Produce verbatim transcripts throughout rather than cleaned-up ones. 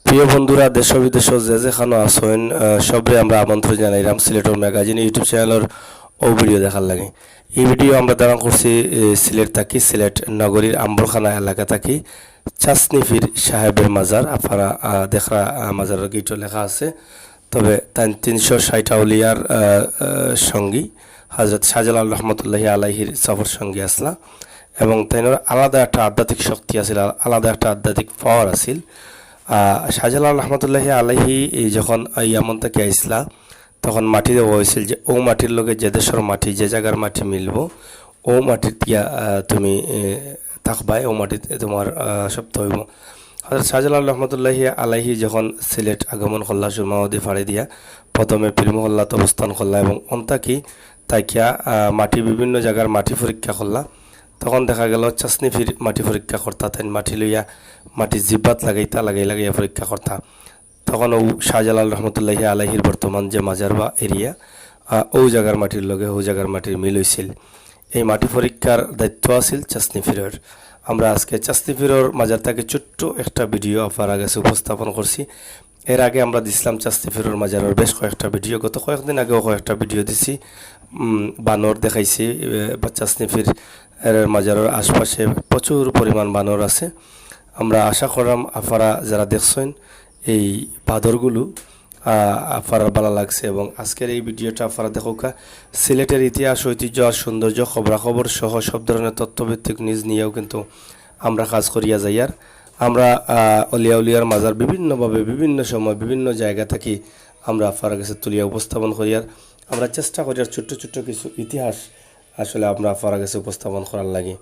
প্রিয় বন্ধুরা, দেশ বিদেশ যে যেখানো আছইন, আহ, সবরে আমরা আমন্ত্রণ জানাইরাম সিলেটর ম্যাগাজিন YouTube চ্যানেলর ও ভিডিও দেখার লাগি। এই ভিডিও আমরা ধারণ করছি, এ, সিলেট থাকি, সিলেট নগরীর আম্বরখানা এলাকা থাকি, চাচনি পীর সাহেবের মাজার। আপনারা, আহ, দেখরা, আহ, মাজারর গেটো লেখা আছে। তবে তাইন তিনশো ষাট আউলিয়ার, আহ, আহ, সঙ্গী হযরত শাহজালাল রহমতুল্লাহি আলাইহির সফর সঙ্গী আছলা এবং তাইনর আলাদা একটা আধ্যাত্মিক শক্তি আছিল, আ-, আলাদা একটা আধ্যাত্মিক পাওয়ার আছিল। আহ, শাহজালাল রহমতুল্লাহি আলাইহি এই যখন ইয়ামন থাকি আইছলা, তখন মাটি দেওয়া হয়েছিল যে ও মাটির লগে যে দেশর মাটি, যে জায়গার মাটি মিলবো, ও মাটিত গিয়া, আহ, তুমি, এ, থাকবায়, ও মাটিত তোমার, আহ, সপ্তাহ হইব। হযরত শাহজালাল রহমতুল্লাহি আলাইহি যখন সিলেট আগমন করলা, সুরমা নদী ফাড়ি দিয়া প্রথমে পীরমহল্লাত অবস্থান করলা এবং অন্তাকি তাকিয়া, আহ, মাটি, বিভিন্ন জায়গার মাটি পরীক্ষা করলা। তখন দেখা গেল চাচনি পীর মাটি পরীক্ষা করতা, তাইন মাটি লইয়া মাটি জিব্বাত লাগাইতা, লাগাই লাগাইয়া পরীক্ষা করতা। তখন ও শাহজালাল রহমতুল্লাহি আলাইহির বর্তমান যে মাজার বা এরিয়া, আহ, ও জায়গার মাটির লগে ও জায়গার মাটির মিল হইছিল। এই মাটি পরীক্ষার দায়িত্ব আছিল চাচনি পীরর। আমরা আজকে চাচনি পীরর মাজার থাকি ছোট্ট একটা ভিডিও আপনারা গেছে উপস্থাপন করছি। এর আগে আমরা দিছিলাম চাচনি পীরর মাজারর বেশ কয়েকটা ভিডিও, গত কয়েকদিন আগেও কয়েকটা ভিডিও দিছি। উম, বানর দেখাইছি, এ, বা চাচনি পীর এর মাজারর আশপাশে প্রচুর পরিমাণ বানর আছে। আমরা আশা করলাম আপনারা যারা দেখছইন এই বাদরগুলো, আহ, আপনারার ভালা লাগছে এবং আজকের এই ভিডিওটা আপনারা দেখউক্কা। সিলেটের ইতিহাস, ঐতিহ্য আর সৌন্দর্য, খবরাখবর সহ সব ধরনের তথ্যভিত্তিক নিউজ নিয়েও কিন্তু আমরা কাজ করিয়া যাইয়ার। আমরা, আহ, অলিয়া উলিয়ার মাজার বিভিন্নভাবে, বিভিন্ন সময়, বিভিন্ন জায়গা থাকি আমরা আপনারার গেছে তুলিয়া উপস্থাপন করিয়ার। আমরা চেষ্টা করিয়ার ছোট্ট ছোট্ট কিছু ইতিহাস আসলে আমরা আপনারার গেছে উপস্থাপন করার লাগি।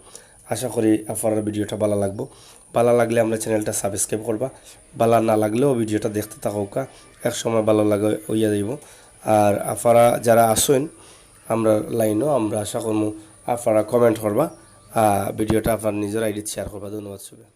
আশা করি আপনারার ভিডিওটা ভালা লাগবো। ভালা লাগলে আমরার চ্যানেলটা সাবস্ক্রাইব করবা, ভালা না লাগলেও ভিডিওটা দেখতে থাকউক্কা, এক সময় ভালা লাগা অইয়া যাইব। আর আপনারা যারা আছইন আমরার লাইনো, আমরা আশা করমু আপনারা কমেন্ট করবা, আর ভিডিওটা আপনারা নিজর আইডিত শেয়ার করবা। ধন্যবাদ সবাই।